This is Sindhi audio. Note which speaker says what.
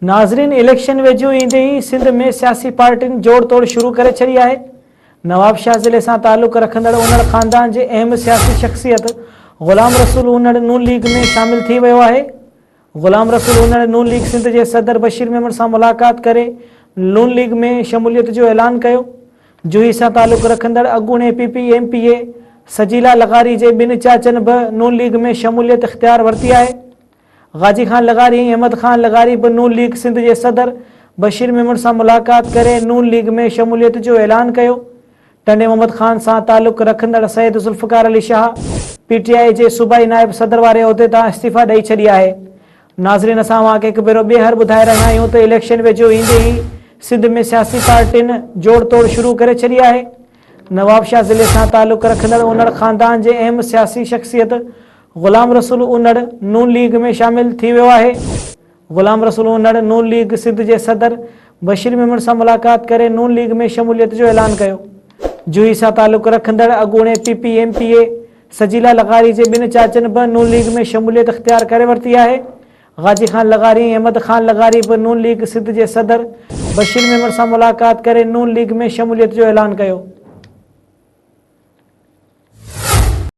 Speaker 1: ناظرين اليڪشن ويجهو ايندي ئي سنڌ ۾ سياسي پارٽين جوڙ توڙ شروع ڪري ڇڏي آهي. نوابشاهه ضلعي سان تعلق رکندڙ انڙ خاندان جي اهم سياسي شخصيت غلام رسول انڙ نون ليگ ۾ شامل ٿي ويو آهي. غلام رسول انڙ نون ليگ سنڌ جي صدر بشير ميمڻ سان ملاقات ڪري نون ليگ ۾ شموليت جو اعلان ڪيو. جوهي سان تعلق رکندڙ اڳوڻي P P M P A Sajila لغاري جي ٻن چاچن به نون ليگ ۾ شموليت اختيار ورتي آهي. غازي خان لغاري ۽ احمد خان لغاري به نون ليگ سنڌ جي صدر بشير ميمڻ سان ملاقات ڪري نون ليگ ۾ شموليت جو اعلان ڪيو. ٽنڊي محمد خان سان تعلق رکندڙ سيد ذوالفقار علي شاهه پي ٽي آء جي صوبائي نائب صدر واري عهدي تان استعيفيٰ ڏئي ڇڏي آهي. ناظرين اسان اوهان کي هڪ ڀيرو ٻيهر ٻڌائي رهيا آهيون ته اليڪشن ويجهو ايندي ئي سنڌ ۾ سياسي پارٽين جوڙ توڙ شروع ڪري ڇڏي آهي. نوابشاهه ضلعي سان تعلق رکندڙ انڙ خاندان جي اهم سياسي شخصيت غلام رسول انڙ نون ليگ ۾ شامل ٿي ويو آهي. غلام رسول انڙ نون ليگ سنڌ جي صدر بشير ميمڻ سان ملاقات ڪري نون ليگ ۾ شموليت جو اعلان ڪيو. جوهي سان تعلق رکندڙ اڳوڻي P P M P A Sajila لغاري جي ٻن چاچن به نون ليگ ۾ شموليت اختيار ڪري ورتي آهي. غازي خان لغاري ۽ احمد خان لغاري به نون ليگ سنڌ جي صدر بشير ميمڻ سان ملاقات ڪري نون ليگ ۾ شموليت جو اعلان ڪيو.